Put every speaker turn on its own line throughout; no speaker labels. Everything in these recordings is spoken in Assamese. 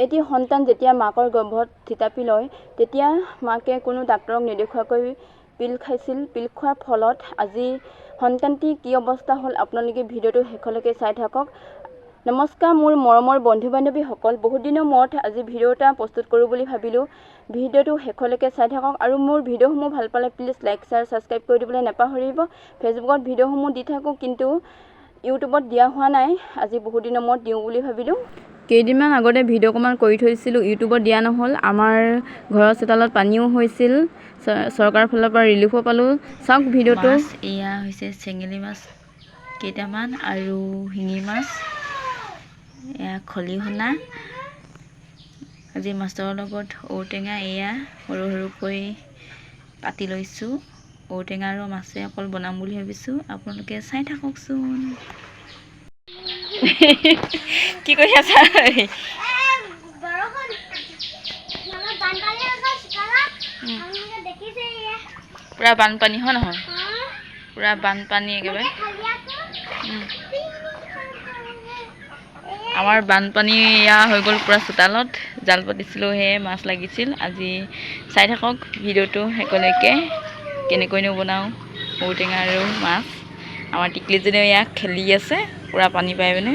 এটি সন্তান যেতিয়া মাকৰ গৰ্ভত থিতাপি লয়, তেতিয়া মাকে কোনো ডাক্তৰক নেদেখুৱাকৈ পিল খাইছিল। পিল খোৱাৰ ফলত আজি সন্তানটি কি অৱস্থা হ'ল, আপোনালোকে ভিডিঅ'টো শেষলৈকে চাই থাকক। নমস্কাৰ মোৰ মৰমৰ বন্ধু বান্ধৱীসকল, বহুত দিনৰ মূৰত আজি ভিডিঅ' এটা প্ৰস্তুত কৰোঁ বুলি ভাবিলোঁ। ভিডিঅ'টো শেষলৈকে চাই থাকক আৰু মোৰ ভিডিঅ'সমূহ ভাল পালে প্লিজ লাইক, শ্বেয়াৰ, ছাবস্ক্ৰাইব কৰি দিবলৈ নাপাহৰিব। ফেচবুকত ভিডিঅ'সমূহ দি থাকোঁ, কিন্তু ইউটিউবত দিয়া হোৱা নাই। আজি বহুত দিনৰ মূৰত দিওঁ বুলি ভাবিলোঁ। কেইদিনমান আগতে ভিডিঅ' অকণমান কৰি থৈছিলোঁ, ইউটিউবত দিয়া নহ'ল। আমাৰ ঘৰৰ চোতালত পানীও হৈছিল, চৰকাৰৰ ফালৰ পৰা ৰিলিফো পালোঁ। চাওক ভিডিঅ'টো।
মাছ এয়া হৈছে চেঙেলী মাছ কেইটামান আৰু শিঙি মাছ, এয়া খলিহনা। আজি মাছৰ লগত ঔটেঙা এয়া সৰু সৰুকৈ কাটি লৈছোঁ। ঔটেঙা আৰু মাছে অকল বনাম বুলি ভাবিছোঁ, আপোনালোকে চাই থাককচোন। কি কৰি আছা? পূৰা বানপানী হয় নহয়? পূৰা বানপানী একেবাৰে। আমাৰ বানপানী এয়া হৈ গ'ল পূৰা চোতালত। জাল পাতিছিলোঁ, সেয়ে মাছ লাগিছিল। আজি চাই থাকক ভিডিঅ'টো শেষলৈকে, কেনেকৈনো বনাওঁ ঔটেঙা আৰু মাছ। আমাৰ টিকলিজনীও ইয়াক খেলি আছে, পূৰা পানী পাই পিনে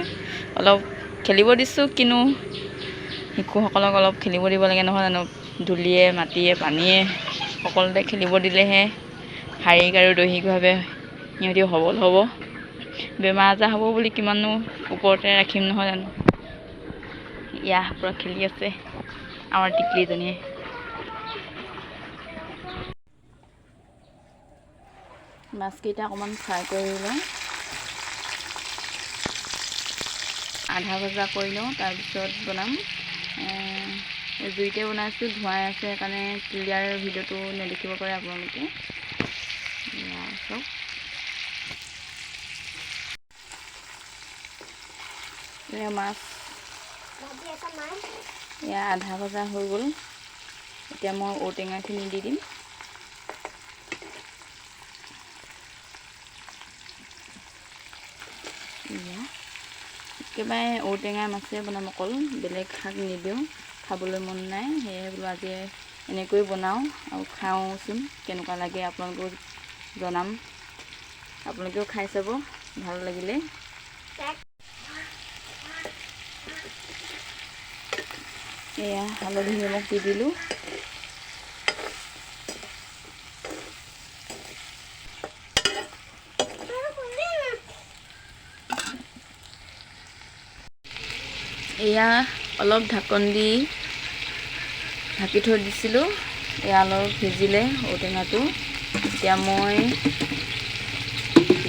অলপ খেলিব দিছোঁ। কিনো শিশুসকলক অলপ খেলিব দিব লাগে নহয় জানো? ধূলিয়ে মাটিয়ে পানীয়ে সকলোতে খেলিব দিলেহে শাৰীৰিক আৰু দৈহিকভাৱে সিহঁতি সবল হ'ব। বেমাৰ আজাৰ হ'ব বুলি কিমাননো ওপৰতে ৰাখিম নহয় জানো? ইয়া পূৰা খেলি আছে আমাৰ টিকলিজনীয়ে। মাছকেইটা অকণমান ফ্ৰাই কৰি লওঁ, আধা ভজা কৰি লওঁ, তাৰপিছত বনাম। জুইতে বনাইছোঁ, ধোঁৱাই আছে সেইকাৰণে ক্লিয়াৰ ভিডিঅ'টো নেদেখিব পাৰে আপোনালোকে। চাওক, এয়া মাছ এয়া আধা ভজা হৈ গ'ল। এতিয়া মই ঔটেঙাখিনি দি দিম। এয়া একেবাৰে ঔটেঙা মাছে বনাম, অকল বেলেগ শাক নিদিওঁ, খাবলৈ মন নাই। সেয়েহে বোলো আজি এনেকৈ বনাওঁ আৰু খাওঁচোন কেনেকুৱা লাগে, আপোনালোকেও জনাম। আপোনালোকেও খাই চাব ভাল লাগিলে। এয়া হালধি নিমখ দি দিলোঁ। এয়া অলপ ঢাকন দি ঢাকি থৈ দিছিলোঁ। এয়া অলপ ভিজিলে ঔটেঙাটো। এতিয়া মই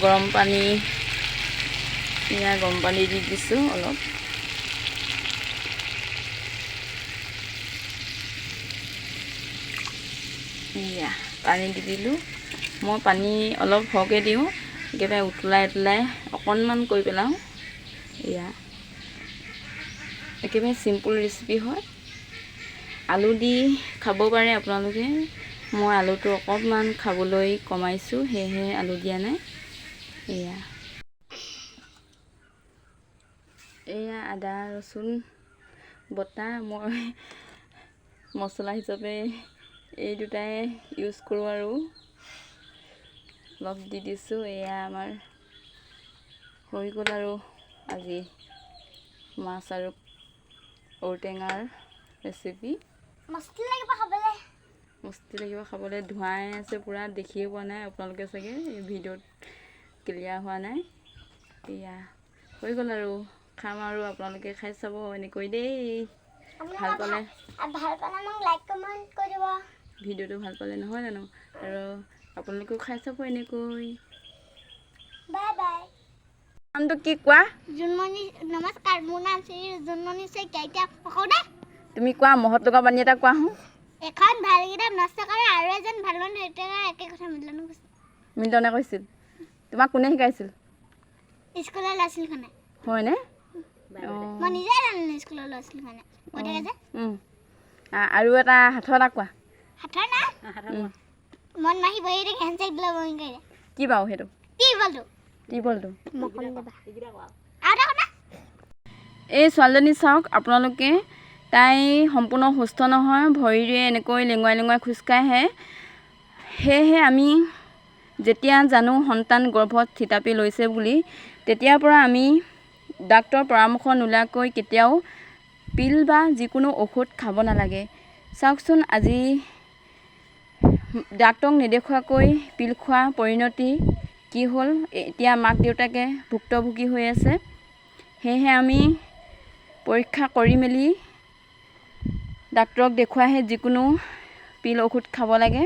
গৰম পানী, এয়া গৰম পানী দি দিছোঁ অলপ। এয়া পানী দি দিলোঁ। মই পানী অলপ সৰহকৈ দিওঁ, একেবাৰে উতলাই উতলাই অকণমান কৰি পেলাওঁ। এয়া একেবাৰে চিম্পুল ৰেচিপি হয়। আলু দি খাব পাৰে আপোনালোকে। মই আলুটো অকণমান খাবলৈ কমাইছোঁ, সেয়েহে আলু দিয়া নাই। এয়া এয়া আদা ৰচুন বটা মই মছলা হিচাপে এই দুটাই ইউজ কৰোঁ আৰু অলপ দি দিছোঁ। এয়া আমাৰ হৈ গ'ল আৰু আজি মাছ আৰু ঔটেঙাৰ ৰেচিপি।
মস্তি লাগিব খাবলৈ,
মস্তি লাগিব খাবলৈ। ধোঁৱাই আছে পূৰা, দেখিয়ে পোৱা নাই আপোনালোকে চাগে, এই ভিডিঅ'ত ক্লিয়াৰ হোৱা নাই। এয়া হৈ গ'ল আৰু খাম আৰু আপোনালোকে খাই চাব এনেকৈ দেই। ভাল পালে
ভাল পালে মোক লাইক কমেণ্ট কৰিব,
ভিডিঅ'টো ভাল পালে নহয় জানো? আৰু আপোনালোকেও খাই চাব এনেকৈ।
Bye bye.
নামটো কি কোৱা?
জোনমণি। নমস্কাৰ, মোৰ নাম শ্ৰী জোনমণি শইকীয়া। এতিয়া কওঁ দে।
তুমি কোৱা, মহৎ লগা বাণী এটা কোৱা হোঁ।
এখন ভাল কিতাপ নষ্ট কৰে আৰু এজন ভাল মানুহ একে কথা মিলনে কৈছিল।
মিল্টনে কৈছিল? তোমাক কোনে শিকাইছিল?
স্কুলৰ ল'ৰা ছোৱালীখনে।
হয়নে?
মই নিজে জানো, স্কুলৰ ল'ৰা ছোৱালীখনে কৈ থাকে যে।
আৰু এটা সাঁথৰ এটা কোৱা।
সাঁথৰ না? মন মাহি বহি থাকে, হেণ্ডচেক দিলে বহি কৰি।
কি বাৰু সেইটো?
টিবলটো।
টিবলটো।
আৰু এটা কথা।
এই ছোৱালীজনী চাওক আপোনালোকে, তাই সম্পূৰ্ণ সুস্থ নহয়, ভৰিৰে এনেকৈ লেঙুৱাই লেঙুৱাই খোজকাঢ়ে। সেয়েহে আমি যেতিয়া জানো সন্তান গৰ্ভত থিতাপি লৈছে বুলি, তেতিয়াৰ পৰা আমি ডাক্তৰৰ পৰামৰ্শ নোলোৱাকৈ কেতিয়াও পিল বা যিকোনো ঔষধ খাব নালাগে। চাওকচোন, আজি ডাক্তৰক নেদেখুৱাকৈ পিল খোৱা পৰিণতি কি হ'ল। এতিয়া মাক দেউতাকে ভুক্তভোগী হৈ আছে। সেয়েহে আমি পৰীক্ষা কৰি মেলি ডাক্তৰক দেখুৱাইহে যিকোনো পিল ঔষধ খাব লাগে।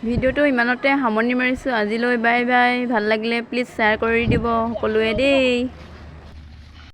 ভিডিঅ'টো ইমানতে সামৰণি মাৰিছোঁ আজিলৈ। Bye bye. ভাল লাগিলে প্লিজ শ্বেয়াৰ কৰি দিব সকলোৱে দেই।